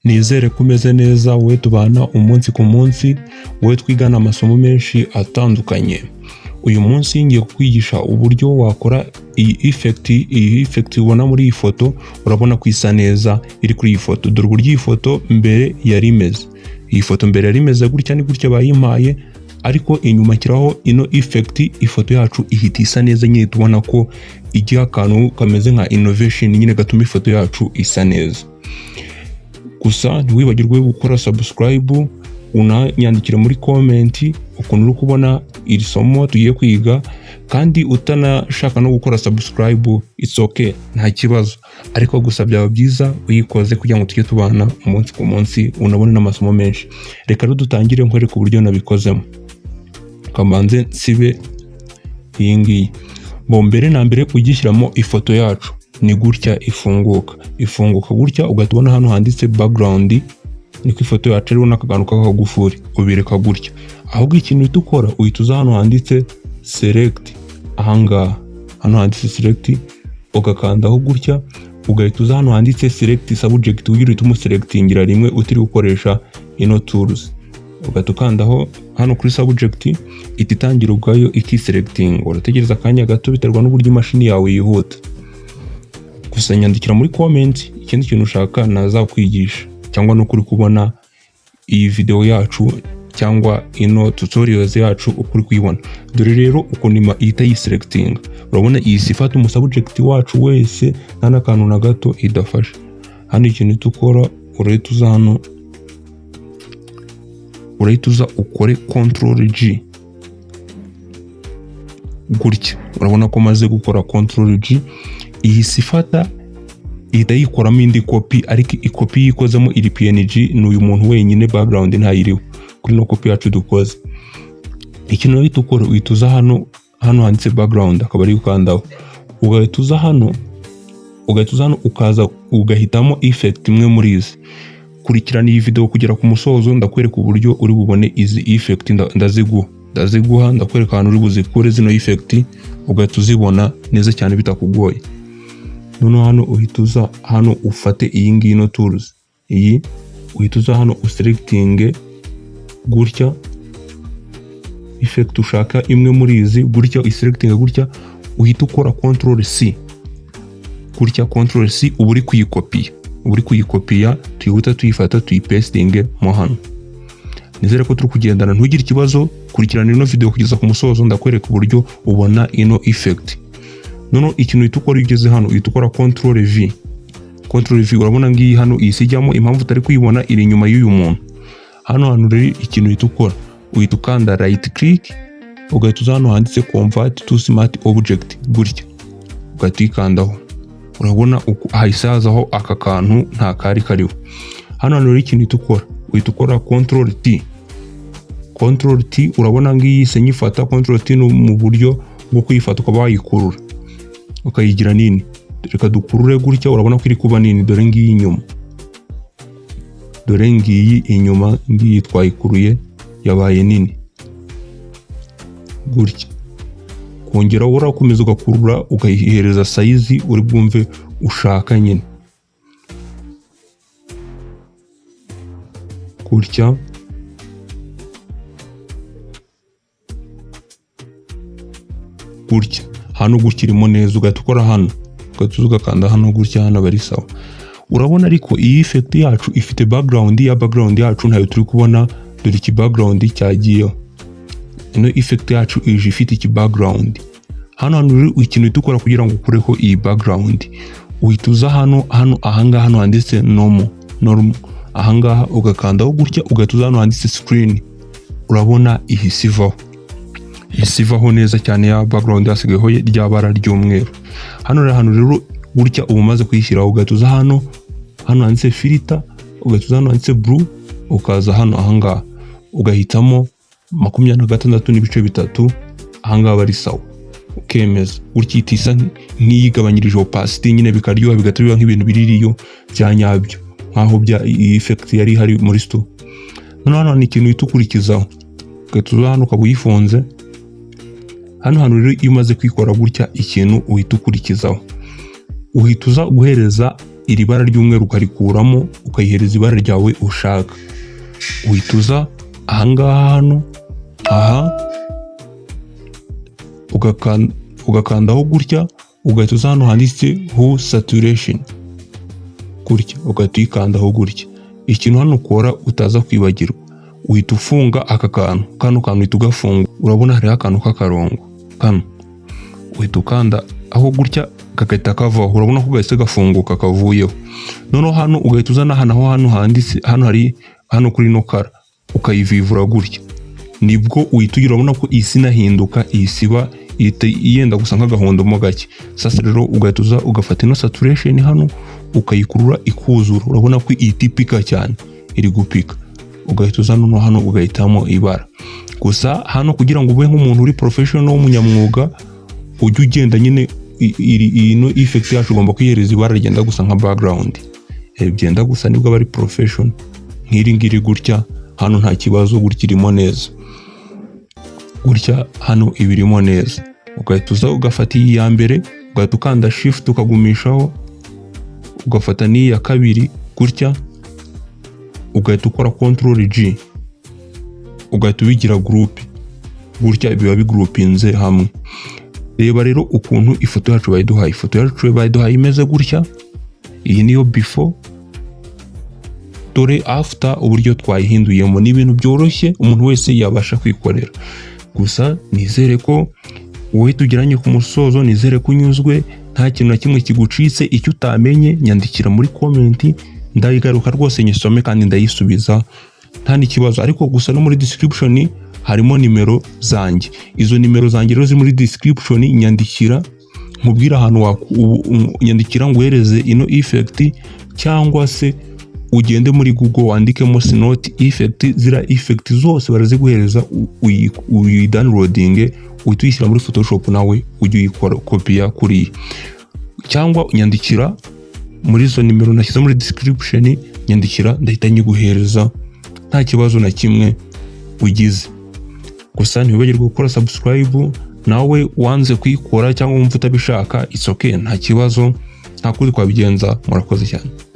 Nizere ko umeze neza, wowe tubana umunsi ku munsi, wowe twigana amasomo menshi atandukanye. Uyu munsi ngiye kukwigisha uburyo wakora iyi effect. Iyi effect ubona muri iyi foto, urabona ko isa neza iri kuri iyi foto. Dore uburyo iyi foto mbere yari imeze. Iyi foto mbere yari imeze gutya, ni gutya bayimpaye, ariko inyuma nshyiraho ino effect, ifoto yacu ihita isa neza nyine. Tubona ko igira akantu kameze nka innovation nyine, gatuma ifoto yacu isa neza. Gusa ntiwibagirwe gukora subscribe, unanyandikira muri comment ukuntu uri kubona iri somo tugiye kwiga. Kandi utanashaka no gukora subscribe, it's okay, nta kibazo, ariko gusa byaba byiza uyikoze kugira ngo tujye tubana umunsi ku munsi, unabone n'amasomo menshi. Reka rero dutangire nkwereke uburyo nabikozemo. Kamanze nsibe iyi ngiyi. Bo mbere na mbere ugishyiramo ifoto yacu ni gutya ifunguka. Ifunguka gutya, ugahita ubona hano handitse background, niko ifoto yacu ariho n'akagantu k'akagufuri, ubireka gutya. Ahubwo ikintu uhita ukora, uhita uza hano handitse select, ahangaha hano handitse select, ugakandaho gutya, ugahita uza hano handitse select subject, ugira uhita umuselectingira rimwe utiri gukoresha ino tools. Ugahita ukandaho hano kuri subject, ihita itangira ubwayo ikiselecting. Urategereza akanya gato, biterwa n'uburyo imashini yawe yihuta. Gusa nyandikira muri comment ikindi kintu ushaka nazakwigisha, cyangwa nuko uri kubona iyi video yacu cyangwa ino tutorials yacu uko uri kuyibona. Dore rero ukuntu ihita yiselectinga. Urabona iyi ifata umusubject wacu wese, nta n'akantu na gato idafashe. Hano ikintu uhita ukora, urahita uza hano, urahita uza ukore control G gutya. Urabona ko maze gukora control G, ihise ifata, ihita yikoramo indi kopi, ariko ikopi yikozemo iri PNG, ni uyu muntu wenyine, background ntayiriho kuri ino kopi yacu dukoze. Ikintu uhita ukora, uhita uza hano, hano handitse background, akaba ari ukandaho, ugahita uza hano, ugahita uza hano, ukaza ugahitamo effect imwe muri izi. Kurikirana iyi video kugera ku musozo, ndakwereka uburyo uri bubone izi effect. Ndaziguha, ndakwereka ahantu uri buzikure zino effect, ugahita uzibona neza cyane bitakugoye. Noneho hano uhita uza hano ufate iyi ngiyi, ino tools iyi, uhita uza hano uselectinge gutya effect ushaka, imwe muri izi gutya, uselectinge gutya, uhita ukora control C gutya. Control C uba uri kuyikopiya, uba uri kuyikopiya. Tuyihita tuyifata, tuyipastinge mo hano. Nizere ko turi kugendana, ntugire ikibazo. Kurikirana ino video kugeza ku musozo, ndakwereka uburyo ubona ino effect. Noneho ikintu uhita ukora iyo ugeze hano, uhita ukora control V. Control V, urabona ngiyi hano ihise ijyamo. Impamvu utari kuyibona, iri inyuma y'uyu muntu hano hantu. Rero ikintu uhita ukora, uhita ukanda right click, ugahita uza hano handitse convert to smart object gutya, ugahita uyikandaho. Urabona hahise hazaho aka kantu nta kari kariho hano hantu. Rero ikintu uhita ukora, uhita ukora control T. Control T, urabona ngiyi se nyifata. Control T ni mu buryo bwo kuyifata ukaba wayikurura ukayigira nini. Reka dukurure gutya, urabona ko iri kuba nini. Dore ngiyi inyuma, dore ngiyi inyuma, ngiyi twayikuruye yabaye nini gutya. Kongera urakomeza ugakurura, ukayihereza size uri bwumve ushaka nyine gutya. Gutya hano gutya irimo neza, ugahita ukora hano, ugahita uza ugakanda hano gutya, hano aba ari sawa. Urabona ariko iyi effect yacu ifite background, ya background yacu ntayo turi kubona. Dore iki background cyagiyeho. Ino effect yacu ije ifite iki background hano hantu. Rero ikintu uhita ukora kugira ngo ukureho iyi background, uhita uza hano, hano ahangaha, hano handitse normal, normal ahangaha, ugakandaho gutya, ugahita uza hano handitse screen. Urabona ihise ivaho, ihise ivaho neza cyane, ya background hasigayeho rya bara ry'umweru. Hano rero, hano rero gutya uba umaze kuyishyiraho, ugahita uza hano, hano handitse filter, ugahita uza hano handitse blur, ukaza hano ahangaha ugahitamo 26.3, ahangaha ari sawa, ukemeza gutya. Ihita isa nk'iyigabanyirije opacity nyine, bikaryoha, bigahita biba nk'ibintu biririyo bya nyabyo, nkaho bya iyi effect yari ihari muri store. Noneho hano ni ikintu uhita ukurikizaho, ugahita uza hano ukaba uyifunze hano hantu. Rero iyo umaze kwikora gutya, ikintu uhita ukurikizaho, uhita uza guhereza Iri bara ry'umweru ukarikuramo, ukayihereza ibara ryawe ushaka. Uhita uza ahangaha hano aha, ugakandaho gutya, ugahita uza hano handitse "hue saturation" gutya, ugahita uyikandaho gutya. Ikintu hano ukora utaza kwibagirwa, uhita ufunga aka kantu. Kano kantu uhita ugafunga. Urabona hariho akantu k'akarongo kano, uhita ukanda aho gutya, kagahita kavaho. Urabona ko gahise gafunguka, kavuyeho. Noneho hano ugahita uzana hano, aho hano handitse, hano hari hano kuri ino color, ukayivivura gutya. Nibwo uhita ugira, urabona ko isi inahinduka, iyi siba ihita yenda gusa nk'agahondo mo gake. Sasa rero ugahita uza ugafata ino saturation hano, ukayikurura ikuzura. Urabona ko ihita ipika cyane, iri gupika. Ugahita uza noneho hano ugahitamo ibara. Gusa hano, kugira ngo ube nk'umuntu uri professional w'umunyamwuga, ujye ugenda nyine ino effect yacu ugomba kuyihereza ibara rigenda gusa nka background. Byenda gusa, nibwo aba ari professional. Nk'iri ngiri gutya hano nta kibazo, gutya irimo neza, gutya hano ibirimo neza. Ugahita uza ugafata iyi ya mbere, ugahita ukanda Shift ukagumishaho, ugafata n'iyi ya kabiri gutya, ugahita ukora Control G, ugahita ubigira group gutya, biba bigroupinze hamwe. Reba rero ukuntu ifoto yacu bayiduhaye. Ifoto yacu bayiduhaye imeze gutya. Iyi niyo before, dore after, uburyo twayihinduyemo. Ni ibintu byoroshye, umuntu wese yabasha kwikorera. Gusa nizere ko wowe tugeranye ku musozo, nizere ko unyuzwe, nta kintu na kimwe kigucitse. Icyo utamenye, nyandikira muri comment, ndayigaruka rwose nyisome kandi ndayisubiza nta n'ikibazo. Ariko gusa no muri description harimo nimero zanjye. Izo nimero zanjye rero ziri muri description. Nyandikira nkubwire ahantu nyandikira nguhereze ino effect, cyangwa se ugende muri Google wandikemo "Snot effect". Ziriya effect zose baraziguhereza, uyidownloadinge, uhite uyishyira muri Photoshop, nawe ujye uyikora kopiya kuriya. Cyangwa nyandikira muri izo nimero nashyize muri description. Nyandikira, ndahita nyiguhereza nta kibazo na kimwe ugize. Gusa ntiwibagirwe gukora subscribe. Nawe wanze kuyikora cyangwa wumva utabishaka, it's okay, nta kibazo, nta kundi twabigenza. Murakoze cyane.